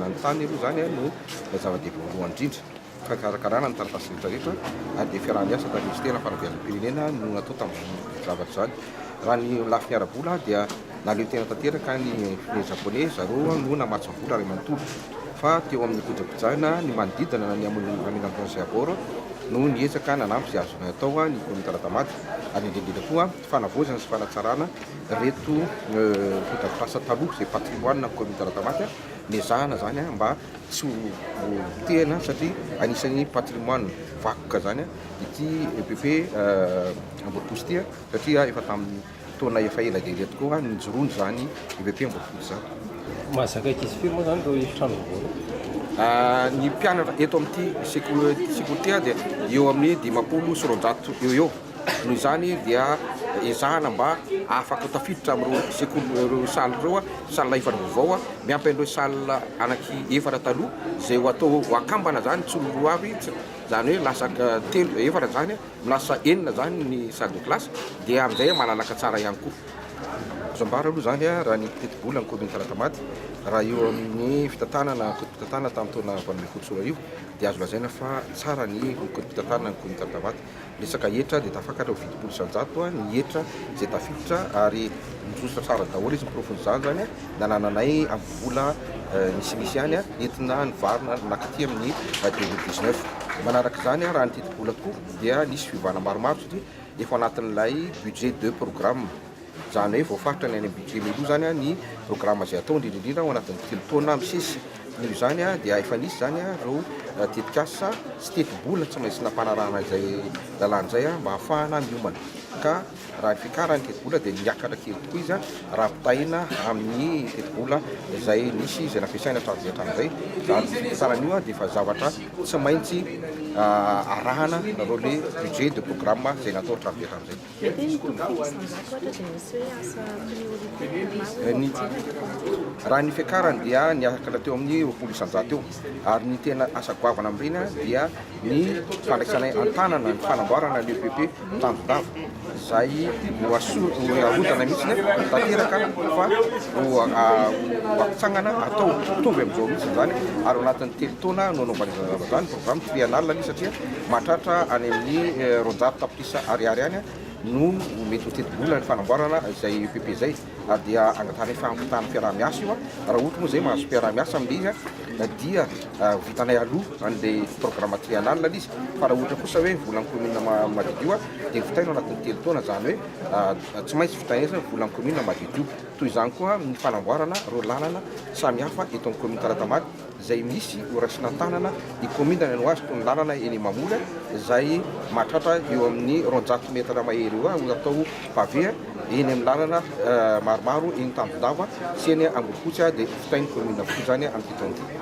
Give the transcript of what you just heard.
Fanomezana ny tany aloha izany no zava-dehibe voalohany indrindra. Fikarakarana ny taratasy rehetra rehetra ary dia fiaraha-miasa tamin'ny Minisiteran'ny Fanabeazam-pirenena no natao tamin'izany zavatra izany. Raha ny lafiny ara-bola dia nahaleo tena tanteraka ny firenena Japoney, zareo no namatsy ny vola iray manontolo. Fa teo amin'ny kojakojana ny manodidina na ny aménagement à bord no niezaka nanampy izay azonay atao ny kaominina Talatamaty ary indrindra indrindra koa fanavaozana sy fanatsarana ireto fotodrafitrasa taloha izay patrimoine ny kaominina Talatamaty nezahana izany mba tsy ho potehina satria anisan'ny patrimoine vakoka izany ity EPP Ambohiposy ity satria efa tamin'ny taona efa ela dia ela tokoa no nijoroany izany EPP Ambohiposy izany. Mahazaka ankizy firy moa izany ireo efitrano vaovao ireo? Ny mpianatra eto amin'ity sekoly ity dia eo amin'ny 250 eo eo. Noho izany dia ezahana mba afaka ho tafiditra amin'ireo sekoly ireo salle ireo, salle efatra vaovao miampy an'ireo salle anaky efatra taloha izay ho atao ho akambana izany tsy ho roa avy, izany hoe lasa telo efatra izany, lasa enina izany ny salle de classe dia amin'izay malalaka tsara ihany koa. Azo ambara aloha izany raha ny tetibola ny commune Talatamaty raha eo amin'ny fitantanana kodim-pitantanana tamin'ny taona 2018 dia azo lazaina fa tsara ny kodim-pitantanana ny commune Talatamaty. Resaka hetra dia tafakatra ho 70% ny hetra izay tafiditra ary mizotra tsara daholo izy ny porofon'izany izany nanananay amin'ny vola misimisy ihany entina nivarina nakaty amin'ny 2019. Manaraka izany raha ny tetibola koa dia nisy fiovana maromaro satria efa anatin'ilay budget de programme. Izany hoe voafaritra ny any amin'ny budget mialoha izany ny programme izay atao indrindra indrindra ao anatin'ny 3 taona misesy. Noho izany dia efa nisy izany ireo tetikasa sy tetibola tsy maintsy nampanarahana izay lalàna izay mba hahafahana miomana. Ka raha ny fiakaran'ny tetibola dia niakatra kely tokoa izy raha ampitahaina amin'ny tetibola izay nisy izay nampiasaina hatramin'izay hatramin'izay. Izany fitantarana io dia efa zavatra tsy maintsy arahana ireo le budget de programme izay natao hatramin'izay hatramin'izay. Mety hoe mitombo firy isan-jato ohatra dia misy hoe asa priorité na hoe Ny, objet na raha ny fiakarany dia niakatra teo amin'ny 20% teo ary ny tena asa goavana amin'ireny dia ny fandraisanay an-tanana ny fanamboarana ny EPP Tanjondava izay ho aso- ho arodana mihitsy tanteraka fa ho ho atsangana atao mitovy amin'izao mihitsy izany ary ao anatin'ny 3 taona no anaovana izany zavatra izany, programme triennal io satria mahatratra any amin'ny 200 tapitrisa ariary any no mety ho tetibola ny fanamboarana izay EPP izay ary dia angatahanay fampitana fiaraha-miasa io raha ohatra moa izay mahazo mpiara-miasa amin'ilay izy dia vitanay aloha an'ilay programme triennal ilay izy fa raha ohatra kosa hoe volan'ny commune madiodio dia vitaina ao anatin'ny 3 taona izany hoe tsy maintsy vitaina izany volan'ny commune madiodio. Toy izany koa ny fanamboarana ireo lalana samihafa eto amin'ny commune Talatamaty izay misy ho raisina an-tanana ny kaominina ny azy toy ny lalana eny Mamory izay mahatratra eo amin'ny 200 metatra mahery eo ho atao pavé eny amin'ny lalana maromaro eny Tanjondava sy eny Ambohifotsy dia vitain'ny kaominina avokoa izany amin'ity taona ity.